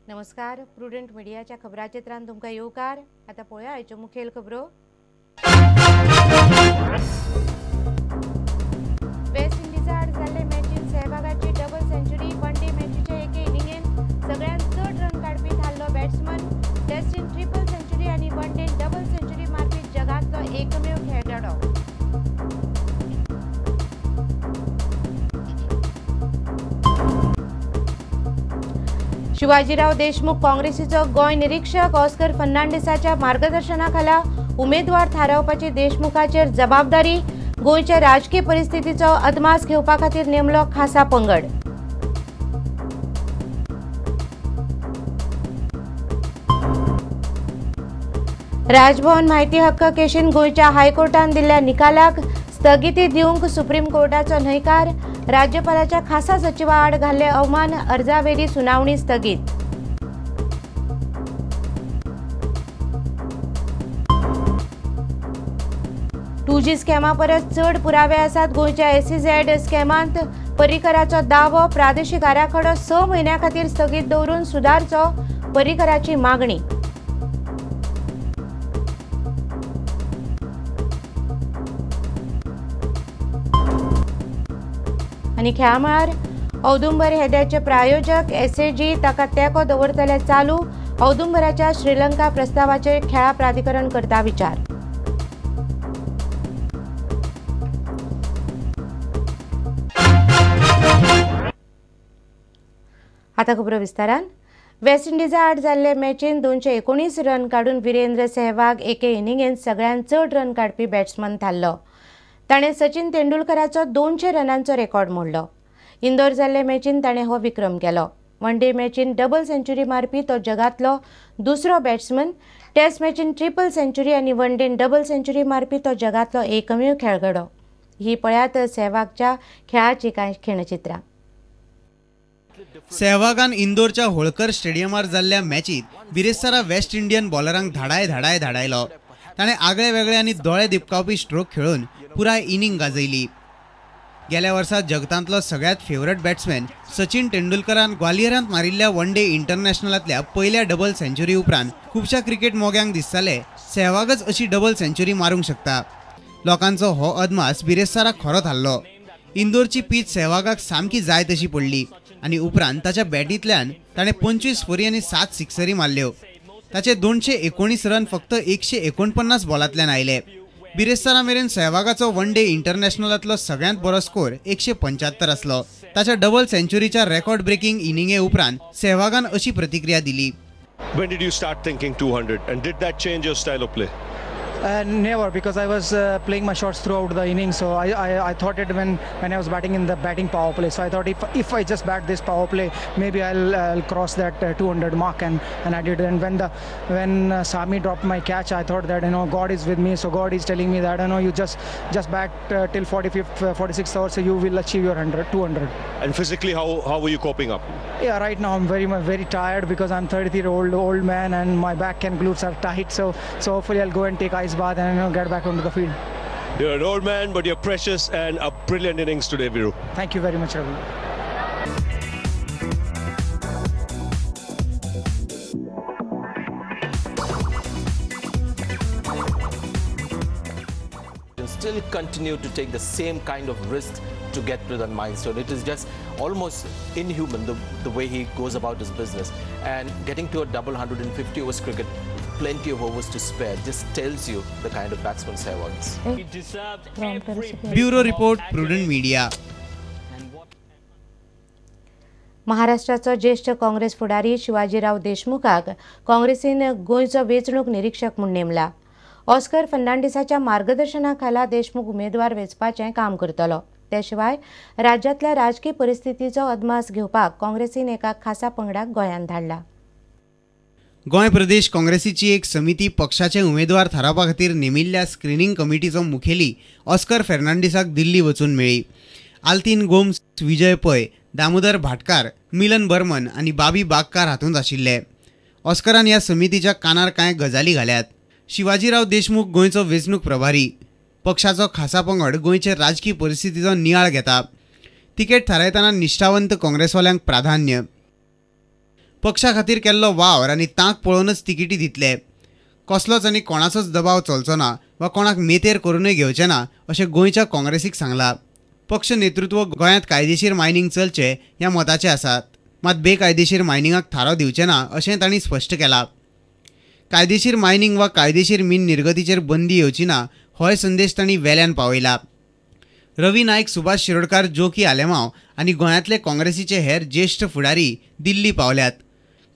नमस्कार, प्रुडंट मीडियाच्या खबराचित्रान तुमकां येवकार. आतां पळोवया आयच्यो मुखेल खबरो. वेस्ट इंडिजा आड जाल्ले मॅचीन सहवागाची डबल सेंच्युरी. वन डे मॅचीचे एके इनिंगेन सगळ्यांत चड रन काडपी थारलो बॅट्समन. टेस्टीन ट्रिपल सेंच्युरी आनी वन डेन डबल सेंच्युरी मारपी जगांतलो एकमेव खेळगडो. शिवाजीराव देशमुख काँग्रेसीचो गोंय निरीक्षक ऑस्कर फर्नांडीसाच्या मार्गदर्शनाखाला उमेदवार थारावपाची देशमुखाचेर जबाबदारी. गोंयच्या राजकीय परिस्थितीचो अदमास घेवपा खातीर नेमलो खासा पंगड. राजभवन माहिती हक्क केशीन गोंयच्या हायकोर्टान दिल्ल्या निकालाक स्थगिती दिवंक सुप्रीम कोर्टाचो न्हयकार. राज्यपालाच्या खासा सचिवा आड घाल्ले अवमान अर्जावेली सुनावणी स्थगीत. टू जी स्कॅमा परस चड पुरावे आसात. गोंयच्या एसईझेड स्कॅमांत पर्रीकराचो दावो. प्रादेशीक आराखडो 6 म्हयन्यां खातीर स्थगीत दवरून सुदारचो पर्रीकराची मागणी. आनी खेळा मळार औदुंबर हेद्याचे प्रायोजक एसएजी ताका तेंको दवरतले चालू. औदुंबराच्या श्रीलंका प्रस्तावाचेर खेळा प्राधिकरण करता विचार. आतां खबरो विस्तारान. वेस्ट इंडिजा आड जाल्ले मॅचीन 219 रन काडून वीरेंद्र सहवाग एके इनिंगेन सगळ्यांत चड रन काडपी बॅट्समन थारलो. ताणें सचिन तेंडुलकराचो 200 रनांचो रेकॉर्ड मोडलो. इंदोर जाल्ले मॅचीन ताणें हो विक्रम केलो. वन डे मॅचीन डबल सेंच्युरी मारपी तो जगांतलो दुसरो बॅट्समन. टेस्ट मॅचीन ट्रिपल सेंच्युरी आनी वन डेन डबल सेंच्युरी मारपी तो जगांतलो एकमेव खेळगडो. ही पळयात सहवागच्या खेळाची कांय खिणचित्रां. सहवागान इंदोरच्या होळकर स्टेडियमार जाल्ल्या मॅचीत बिरेस्तारा वेस्ट इंडियन बॉलरांक धाडाय धाडाय धाडायलो. ताणें आगळे वेगळे आनी दोळे दिपकावपी स्ट्रोक खेळून पुराय इनिंग गाजयली. गेल्या वर्सा जगतांतलो सगळ्यांत फेवरेट बॅट्समॅन सचिन तेंडुलकरान ग्वालियरांत मारिल्ल्या वन डे इंटरनॅशनलांतल्या पयल्या डबल सेंच्युरी उपरांत खुबश्या क्रिकेट मोग्यांक दिसताले सहवागच अशी डबल सेंच्युरी मारूंक शकता. लोकांचो हो अदमास बिरेस्तारा खरो थारलो. इंदोरची पीच सहवागाक सामकी जाय तशी पडली आनी उपरांत ताच्या बॅटींतल्यान ताणें 25 फोरी आनी 7 सिक्सरी मारल्यो. ताचे 219 रन फक्त 149 बॉलांतल्यान आयले. बिरेस्तारा मेरेन सहवागाचो वन डे इंटरनॅशनलांतलो सगळ्यांत बरो स्कोर 175 आसलो. ताच्या डबल सेंच्युरीच्या रेकॉर्ड ब्रेकिंग इनिंगे उपरांत सहवागान अशी प्रतिक्रिया दिली. When did you start thinking 200 and did that change your style of play? Never, because I was playing my shots throughout the inning, so I thought it when I was batting in the batting power play. So I thought if I just bat this power play, maybe I'll cross that 200 mark, and I did. And when Sami dropped my catch, I thought that God is with me, so God is telling me that you just bat till 45th, 46th over, so you will achieve your 200. And physically, how were you coping up? Yeah, right now I'm very tired because I'm 33-year-old old man and my back and glutes are tight. So hopefully I'll go and take ice bath and get back onto the field. You're an old man, but you're precious, and a brilliant innings today, Viru. Thank you very much, Ravi. Still continue to take the same kind of risks to get to that milestone. It is just almost inhuman the way he goes about his business. And getting to a double 150 overs cricket, plenty of overs to spare, just tells you the kind of batsman Sehwag is. Bureau report, Prudent Media. महाराष्ट्राचो ज्येष्ठ काँग्रेस फुडारी शिवाजीराव देशमुखाक काँग्रेसीन गोंयचो वेंचणूक निरीक्षक म्हूण नेमला. Oscar फर्नांडीसाच्या मार्गदर्शना खाला देशमुख उमेदवार वेंचपाचें काम करतलो. ते शिवाय राज्यांतल्या राजकी परिस्थितीचो अदमास घेवपाक काँग्रेसीन एका खासा पंगडाक गोंयांत धाडला. गोंय प्रदेश काँग्रेसीची एक समिती पक्षाचे उमेदवार थारावपा खातीर नेमिल्ल्या स्क्रिनींग कमिटीचो मुखेली ऑस्कर फर्नांडीसाक दिल्ली वचून मेळ्ळी. आल्तीन गोम्स, विजय पै, दामोदर भाटकार, मिलन बर्मन आनी बाबी बागकार हातूंत आशिल्ले. ऑस्करान ह्या समितीच्या कानार कांय गजाली घाल्यात. शिवाजीराव देशमुख गोंयचो वेंचणूक प्रभारी. पक्षाचो खासा पंगड गोंयचे राजकी परिस्थितीचो नियाळ घेता. तिकेट थारायतना निश्ठावंत काँग्रेसवाल्यांक प्राधान्य. पक्षा खातीर केल्लो वावर आनी तांक पळोवनच तिकेटी दितले. कसलोच आनी कोणाचोच दबाव चलचो ना वा कोणाक मेतेर करूनय घेवचें ना अशें गोंयच्या काँग्रेसीक सांगलां. पक्ष नेतृत्व गोंयांत कायदेशीर मायनींग चलचें ह्या मताचे आसात, मात बेकायदेशीर मायनिंगाक थाराव दिवचे ना अशें तांणी स्पश्ट केलां. कायदेशीर मायनींग वा कायदेशीर मीन निर्गतीचेर बंदी येवची ना होय संदेश तांणी वेल्यान पावयला. रवी नायक, सुभाष शिरोडकार, जोकी आलेमाव आनी गोंयांतले काँग्रेसीचे हेर ज्येश्ठ फुडारी दिल्ली पावल्यात.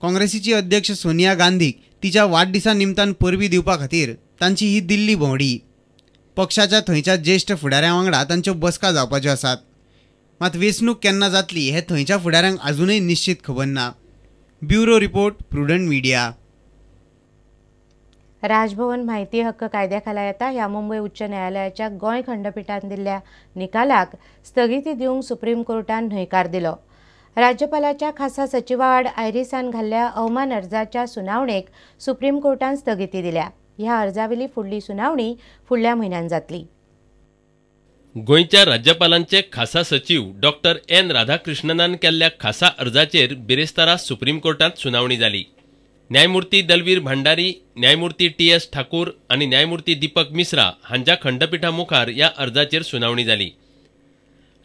काँग्रेसीची अध्यक्ष सोनिया गांधीक तिच्या वाडदिसा निमतान परबीं दिवपा खातीर तांची ही दिल्ली भोंवडी. पक्षाच्या थंयच्या ज्येश्ठ फुडाऱ्यां वांगडा तांच्यो बसका जावपाच्यो आसात. मात वेंचणूक केन्ना जातली हें थंयच्या फुडाऱ्यांक अजूनय निश्चित खबर ना. Bureau report, Prudent Media. Raj Bhavan माहिती हक्क कायद्याखाला येता ह्या मुंबय उच्च न्यायालयाच्या गोंय खंडपीठान दिल्ल्या निकालाक स्थगिती दिवंक सुप्रीम कोर्टान न्हयकार दिलो. राज्यपालाच्या खासा सचिवाआड आयरिसान घाल्ल्या अवमान अर्जाच्या सुनावणेक सुप्रीम कोर्टान स्थगिती दिल्या. ह्या अर्जावेली फुडली सुनावणी फुडल्या म्हयन्यान जातली. गोंयच्या राज्यपालांचे खासा सचीव डॉक्टर एन राधाकृष्णनान केल्ल्या खासा अर्जाचेर बिरेस्तारा सुप्रीम कोर्टांत सुनावणी जाली. न्यायमूर्ती दलवीर भांडारी, न्यायमूर्ती टी एस ठाकूर आनी न्यायमूर्ती दीपक मिश्रा हांच्या खंडपीठा मुखार ह्या अर्जाचेर सुनावणी जाली.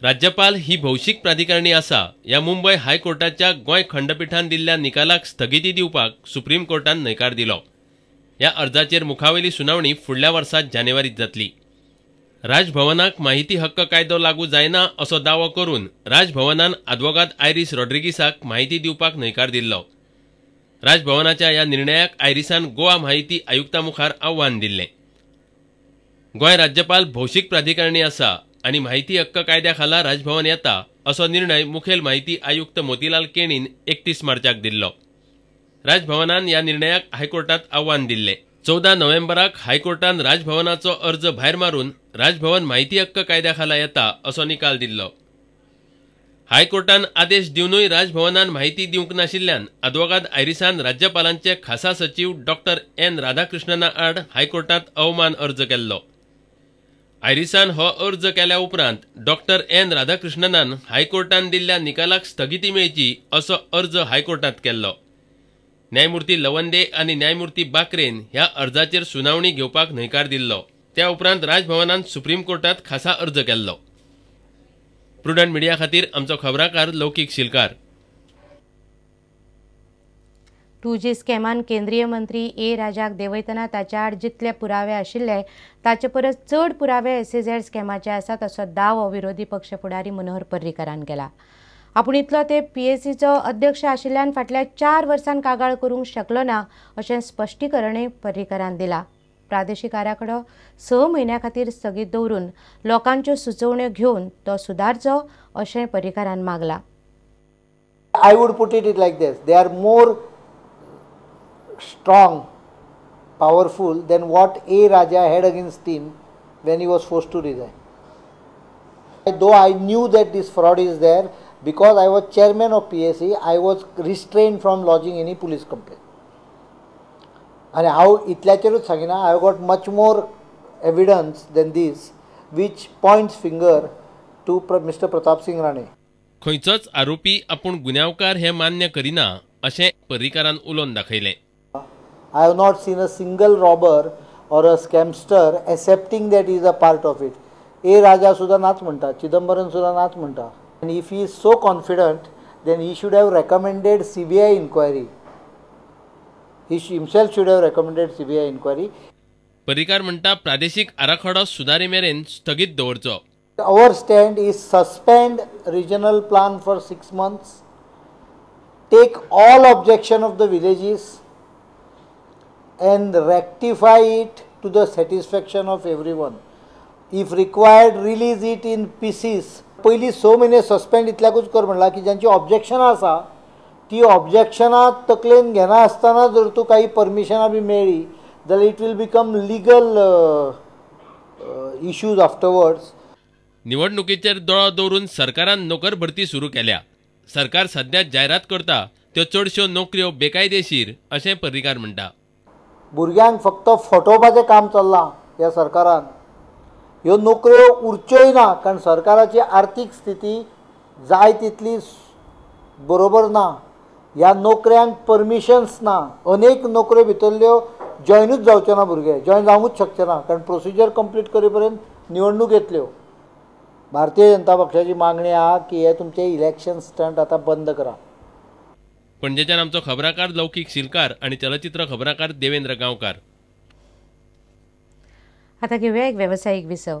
राज्यपाल ही भौशीक प्राधिकारिणी आसा ह्या मुंबय हायकोर्टाच्या गोंय खंडपीठान दिल्ल्या निकालाक स्थगिती दिवपाक सुप्रीम कोर्टान न्हयकार दिलो. ह्या अर्जाचेर मुखावेली सुनावणी फुडल्या वर्सा जानेवारीत जातली. राजभवनाक माहिती हक्क कायदो लागू जायना असो दावो करून राजभवनान आदवोगाद आयरीस रॉड्रिगीसाक माहिती दिवपाक न्हयकार दिल्लो. राजभवनाच्या ह्या निर्णयाक आयरिसान गोवा माहिती आयुक्ता मुखार आव्हान दिल्लें. गोंय राज्यपाल भौशीक प्राधिकारिणी आसा आनी माहिती हक्क कायद्या खाला राजभवन येता असो निर्णय मुखेल माहिती आयुक्त मोतीलाल केणीन 31 मार्चाक दिल्लो. राजभवनान ह्या निर्णयाक हायकोर्टात आव्हान दिल्लें. 14 नोव्हेंबराक हायकोर्टान राजभवनाचो अर्ज भायर मारून राजभवन माहिती हक्क कायद्या खाला येता असो निकाल दिल्लो. हायकोर्टान आदेश दिवनूय राजभवनान माहिती दिवंक नाशिल्ल्यान आदवोगाद आयरिसान राज्यपालांचे खासा सचीव डॉक्टर एन राधाकृष्णना आड हायकोर्टांत अवमान अर्ज केल्लो. आयरिसान हो अर्ज केल्या उपरांत डॉक्टर एन राधाकृष्णनान हायकोर्टान दिल्ल्या निकालाक स्थगिती मेळची असो अर्ज हायकोर्टांत केल्लो. न्यायमूर्ती लवंदे आनी न्यायमूर्ती बाकरेन ह्या अर्जाचेर सुनावणी घेवपाक न्हयकार दिल्लो. त्या उपरांत राजभवनान सुप्रीम कोर्टांत खासा अर्ज केल्लो. प्रुडंट मिडिया खातीर आमचो खबराकार लौकीक शिलकार. 2G स्कॅमान केंद्रीय मंत्री ए राजाक देंवयतना ताच्या आड जितले पुरावे आशिल्ले ताचे परस चड पुरावे एसएझेड स्कॅमाचे आसात असो दावो विरोधी पक्ष फुडारी मनोहर पर्रीकरान केला. आपूण इतलो ते पीएसीचो अध्यक्ष आशिल्ल्यान फाटल्या 4 वर्सां कागाळ करूंक शकलो ना अशें स्पश्टीकरणय पर्रीकरान दिलां. प्रादेशीक आराखडो 6 म्हयन्यां खातीर स्थगीत दवरून लोकांच्यो सुचोवण्यो घेवन तो सुदारचो अशें पर्रीकरान मागलां. I would put it like this, they are more strong, powerful than what A. Raja had against him when he was forced to resign. Though I knew that this fraud is there, because I was chairman of PAC, I was restrained from lodging any police complaint. And how itल्याचेरूच सांगिना, I have got much more evidence than this, which points finger to Mr. Pratap Singh Rane. खंयचोच आरोपी आपूण गुन्यांवकार हें मान्य करिना अशें पर्रीकारान उलोवन दाखयलें. I have not seen a single robber or a scamster accepting that he is a part of it. A. Raja सुद्धा नाच म्हणटा, चिदंबरम सुद्धा नाच म्हणटा. And if he is so confident, then he should have recommended CBI inquiry. He himself should have recommended CBI inquiry. Parrikar म्हणटा प्रादेशीक आराखडो सुदारी मेरेन स्थगीत दवरचो. Our stand is suspend regional plan for 6 months. Take all objection of the villages and rectify it to the satisfaction of everyone. If required, release it in pieces. पयलीं 6 म्हयने suspend इतल्याकूच कर म्हणलां की जांची ऑब्जेक्शनां आसा ती ऑब्जेक्शनां तकलेन घेना आसतना जर तूं काही परमिशनां बी मेळ्ळी जाल्यार it will become legal issues afterwards. निवडणुकीचेर दोळो दवरून सरकारान नोकर भरती सुरू केल्या. सरकार सध्या जायरात करता त्यो चडश्यो नोकऱ्यो बेकायदेशीर अशें पर्रीकार म्हणटा. भुरग्यांक फक्त फटोवपाचें काम चल्लां ह्या सरकारान. ह्यो नोकऱ्यो उरच्योय ना, कारण सरकाराची आर्थीक स्थिती जाय तितली बरोबर ना. ह्या नोकऱ्यांक परमिशन्स ना. अनेक नोकऱ्यो भितरल्यो जॉयनूच जावचे ना, भुरगे जॉयन जावंकूच शकचे ना, कारण प्रोसिजर कंप्लीट करे पर्यंत निवडणूक येतल्यो. भारतीय जनता पक्षाची मागणी आहा की हे तुमचे इलेक्शन स्टंट आतां बंद करा. पणजेच्यान आमचो खबराकार लौकीक शिलकार आनी चलचित्र खबराकार देवेंद्र गांवकार. आता घेऊया एक व्यावसायिक विसव.